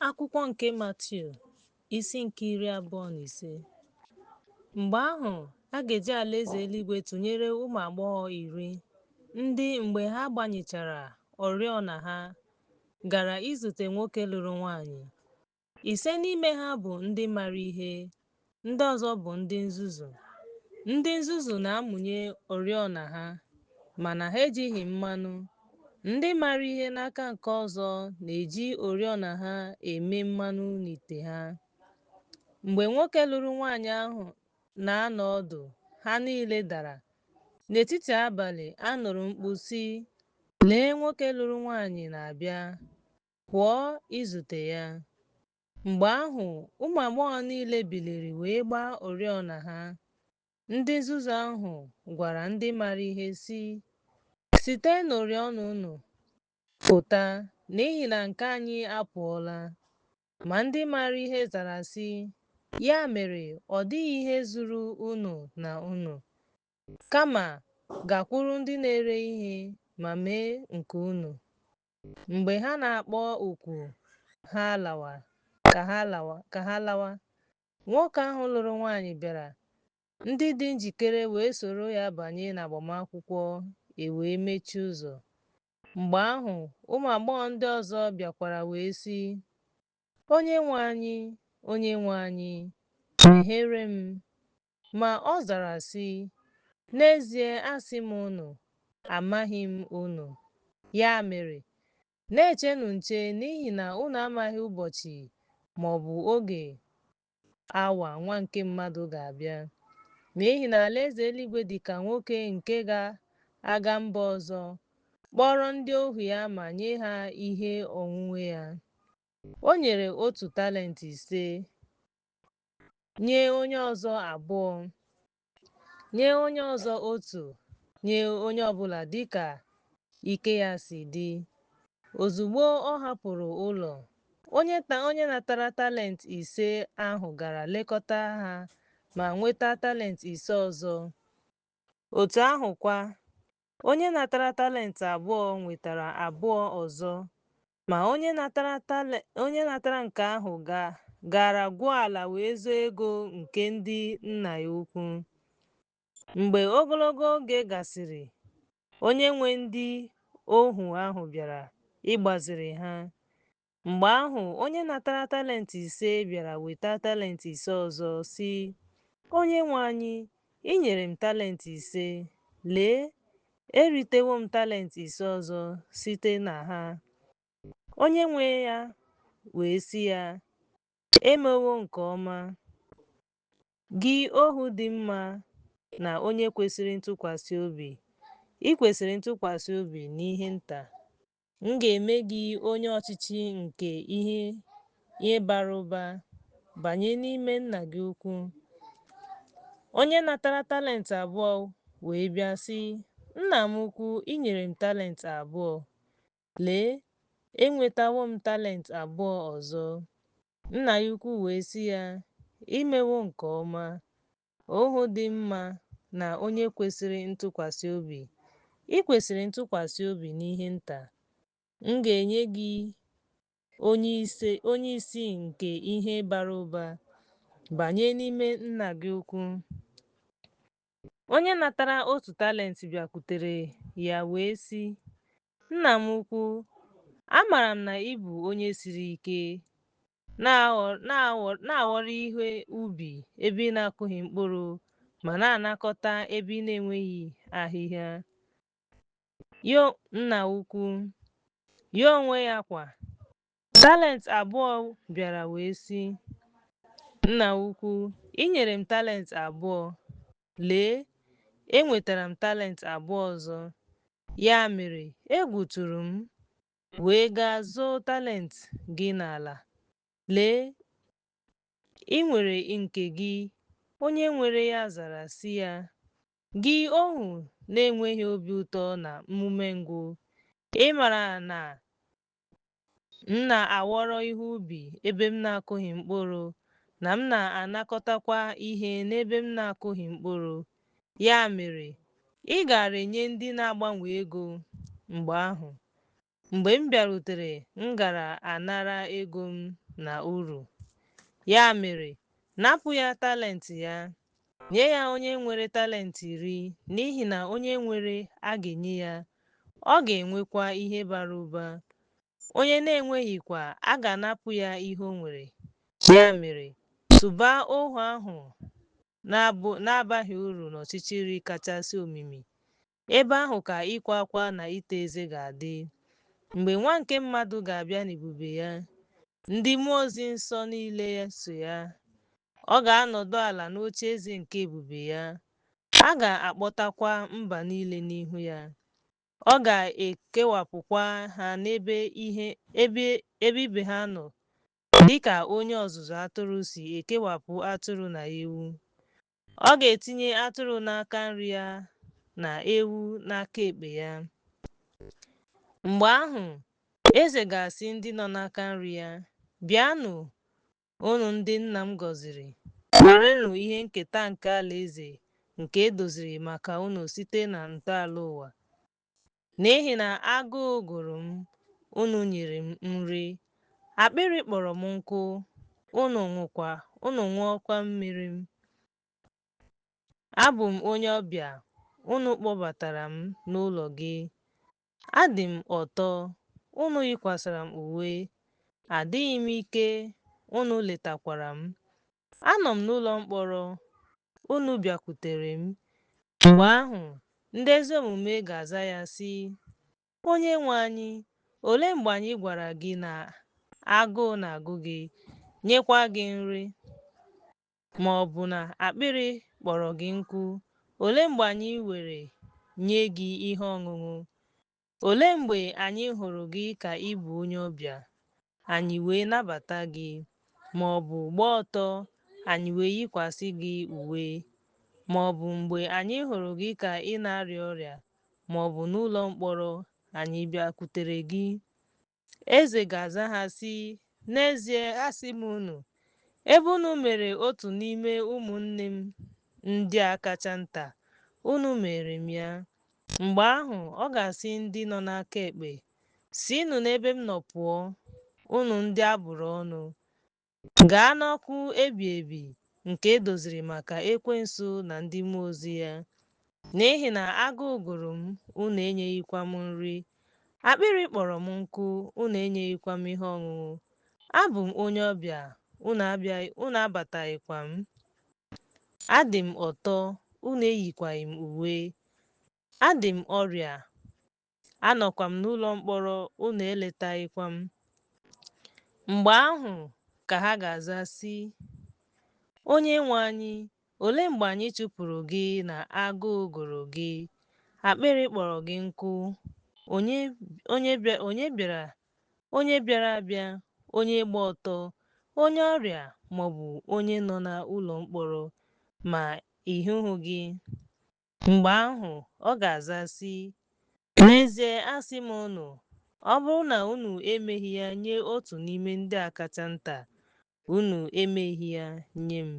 Akwụkwọ nke Matiu, isi nke 25. Mgbe ahụ, a ga-eji alaeze eluigwe tụnyere ụmụ agbọghọ 10, ndị, mgbe ha gbanyechara oriọna ha, gara izute nwoke lụrụ nwanyị. Ise n'ime ha bụ ndị maara ihe, ndị ọzọ bụ ndị nzuzu. Ndị nzuzu na-amụnye oriọna ha, mana ha ejighị mmanụ. Ndị maara ihe n'aka nke ọzọ na-eji oriọna ha eme mmanụ n'ite ha. Mgbe nwoke lụrụ nwanyị ahụ na-anọ ọdụ, ha niile dara. N'etiti abalị, a nụrụ mkpu sị, Lee nwoke lụrụ nwanyị na-abịa! Pụọ izute ya. Mgbe ahụ, ụmụ agbọghọ niile biliri wee gbaa oriọna ha. Ndị nzuzu ahụ gwara ndị maara ihe, sị, Site n'oriọna unu pụta, n'ihi na nke anyị apụọla. Ma ndị maara ihe zara, sị, Ya mere ọ dịghị ihe zuru unu na unu. Kama gakwuru ndị na-ere ihe ma mee nke unu. Mgbe ha na-akpọ oku ka ha lawa, nwoke ahụ lụrụ nwaanyị bịara, ndị dị njikere wee soro ya banye n'agbamakwụkwọ, e wee mechie ụzọ. Mgbe ahụ, ụmụ agbọghọ ndị ọzọ bịakwara wee sị, Onyenwe anyị, Onyenwe anyị, meghere m. Ma ọ zara sị, N'ezie asị m unu, amaghị m unu. Ya mere, na-echenụ nche n'ihi na unu amaghị ụbọchị ma ọ bụ oge awa Nwa nke mmadụ ga-abịa. N'ihi na alaeze eluigwe dị ka nwoke nke ga-aga mba ọzọ, kpọrọ ndị ohu ya ma nye ha ihe onwunwe ya. O nyere otu talent ise, nye onye ọzọ abụọ, nye onye ọzọ otu, nye onye ọbụla dịka ike ya si dị. Ozugbo ọ hapụrụ ụlọ, onye natara talent ise ahụ gara lekọta ha ma nweta talent ise ọzọ. Otu ahụ kwa, onye natara talent abụọ nwetara abụọ ọzọ. Ma onye natara nke ahụ gara gwuo ala wee zoo ego nke ndị nna ya ukwu. Mgbe ogologo oge gasịrị, onye nwe ndị ohu ahụ bịara ịgbaziri ha. Mgbe ahụ onye natara talent ise bịara weta talent ise ọzọ, sị, Onyenwe anyị, i nyere m talent ise. Lee, eritewo m talent ise ọzọ site na ha. Onye nwe ya wee sị ya, E mewo nke ọma, gị ohu dị mma na onye kwesịrị ntụkwasị obi. I kwesịrị ntụkwasị obi n'ihe nta. M ga-eme gị onye ọchịchị nke ihe bara ụba. Banye n'ime nna gị ukwu. Onye natara talent abụọ wee bịa sị, Nna m ukwu, i nyere m talent abụọ. Lee, enwetawo m talent abụọ ọzọ. Nna ya ukwu wee sị ya, I mewo nke ọma, ohu dị mma na onye kwesịrị ntụkwasị obi. I kwesịrị ntụkwasị obi n'ihe nta. M ga-enye gị onye isi nke ihe bara ụba. Banye n'ime nna gị ukwu. Onye natara otu talent bịakwutere ya wee sị, Nna m ukwu, amaara m na ị bụ onye siri ike, na-aghọrọ ihe ubi ebe ị na-akụghị mkpụrụ ma na-anakọta ebe ị na-enweghị ahịhịa. Nna ukwu, ya onwe ya kwa, talent abụọ bịara wee sị, Nna ukwu, i nyere m talent abụọ. Lee, enwetara m talent abụọ ọzọ. Ya mere, egwu tụrụ m, wee gaa zoo talent gị n'ala. Lee, i nwere nke gị. Onye nwere ya zara sị ya, Gị ohu na-enweghị obi ụtọ na umengwụ, ị maara na m na-aghọrọ ihe ubi ebe m na-akụghị mkpụrụ, na m na-anakọtakwa ihe n'ebe m na-akụghị mkpụrụ. Ya mere, ị gaara enye ndị na-agbanwe ego, mgbe ahụ, Mgbe m bịarutere, m gaara anara ego m na uru. Ya mere, napụ ya talent ya, nye ya onye nwere talent 10, n'ihi na onye nwere, a ga-enye ya, ọ ga-enwekwa ihe bara ụba. Onye na-enweghịkwa, a ga-anapụ ya ihe o nwere. Ya mere, tụba ohu ahụ na-abaghị uru n'ọchịchịrị kachasị omimi. Ebe ahụ ka ịkwa akwa na ita eze ga-adị. Mgbe Nwa nke mmadụ ga-abịa n'ebube ya, ndị mmụọ ozi nsọ niile so ya, ọ ga-anọdụ ala n'ocheeze nke ebube ya. A ga-akpọtakwa mba niile n'ihu ya. Ọ ga-ekewapụkwa ha n'ebe ibe ha nọ dị ka onye ọzụzụ atụrụ si ekewapụ atụrụ na ewu. Ọ ga-etinye atụrụ n'aka nri ya na ewu n'aka ekpe ya. Mgbe ahụ, eze ga-asị ndị nọ n'aka nri ya, Bịanụ, unu ndị nna m gọziri, werenụ ihe nketa nke alaeze nke e doziri maka unu site na ntọala ụwa. N'ihi na agụụ gụrụ m, unu nyere m nri. Akpịrị kpọrọ m nkụ, unu ṅụọkwa mmiri m. Abụ m onye ọbịa, unu kpọbatara m n'ụlọ gị. Adị m ọtọ, unu yikwasịrị m uwe. Adịghị m ike, unu letakwara m. Anọ m n'ụlọ mkpọrọ, unu bịakwutere m. Mgbe ahụ, ndị ezi omume ga-aza ya sị, Onyenwe anyị, olee mgbe anyị gwara gị na agụụ na-agụ gị, nyekwa gị nri? Ma ọ bụ na akpịrị kpọrọ gị nkụ, olee mgbe anyị were nye gị ihe ọṅụṅụ? Olee mgbe anyị hụrụ gị ka ị bụ onye ọbịa, anyị wee nabata gị, ma ọ bụ gba ọtọ, anyị wee yikwasị gị uwe? Ma ọ bụ mgbe anyị hụrụ gị ka ị na-arịa ọrịa, ma ọ bụ n'ụlọ mkpọrọ, anyị bịakwutere gị? Eze ga-aza ha sị, N'ezie asị m unu, ebe unu mere otu n'ime ụmụnne m ndị a kacha nta, unu mere m ya. Mgbe ahụ, ọ ga-asị ndị nọ n'aka ekpe, Sinụ n'ebe m nọ pụọ, unu ndị a bụrụ ọnụ, gaa n'ọkụ ebi ebi nke e doziri maka Ekwensu na ndị mmụọ ozi ya. N'ihi na agụụ gụrụ m, unu enyeghịkwa m nri. Akpịrị kpọrọ m nkụ, unu enyeghịkwa m ihe ọṅụṅụ. Abụ m onye ọbịa, unu abataghịkwa m. Adị m ọtọ, unu eyikwaghị m uwe. Adị m ọrịa, anọkwa m n'ụlọ mkpọrọ, unu eletaghịkwa m. Mgbe ahụ ka ha ga-aza sị, Onyenwe anyị, olee mgbe anyị chụpụrụ gị na agụụ gụrụ gị, akpịrị kpọrọ gị nkụ, onye bịara abịa, onye gba ọtọ, onye ọrịa maọbụ onye nọ n'ụlọ mkpọrọ, ma ị hụghị gị? Mgbe ahụ ọ ga-aza sị, N'ezie asị m unu, ọ bụrụ na unu emeghị ya nye otu n'ime ndị a kacha nta, unu emeghị ya nye m.